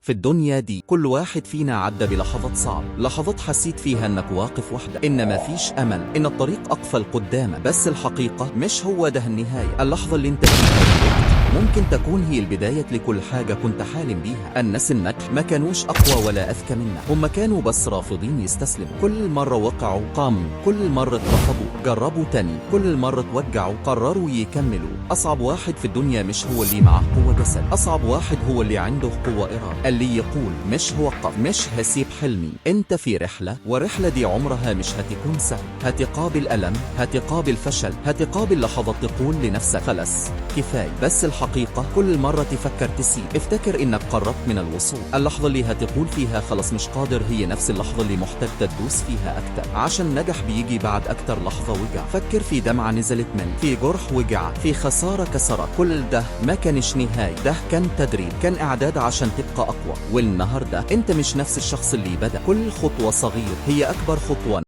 في الدنيا دي كل واحد فينا عدى بلحظات صعب، لحظات حسيت فيها انك واقف وحدك، ان مفيش امل، ان الطريق اقفل قدامك. بس الحقيقة مش هو ده النهاية. اللحظة اللي انت فيها دلوقتي ممكن تكون هي البداية لكل حاجة كنت حالم بيها. الناس النجح ما كانوش أقوى ولا أذكى منا، هم كانوا بس رافضين يستسلموا. كل مرة وقعوا قاموا، كل مرة اترفضوا جربوا تاني، كل مرة توجعوا قرروا يكملوا. أصعب واحد في الدنيا مش هو اللي معاه قوة جسد، أصعب واحد هو اللي عنده قوة إرادة، اللي يقول مش هوقف، مش هسيب حلمي. انت في رحلة، والرحلة دي عمرها مش هتكون سهل. هتقابل ألم، هتقابل فشل، هتقابل لحظات تقول لنفسك خلاص كفاية. بس الحقيقة كل مرة تفكر تسيب، افتكر انك قربت من الوصول. اللحظة اللي هتقول فيها خلاص مش قادر هي نفس اللحظة اللي محتاج تدوس فيها أكتر، عشان نجح بيجي بعد أكتر لحظة وجع. فكر في دمعة نزلت من، في جرح وجع، في خسارة كسرت. كل ده ما كانش نهاية، ده كان تدريب، كان إعداد عشان تبقى أقوى. والنهاردة انت مش نفس الشخص اللي بدأ. كل خطوة صغير هي أكبر خطوة.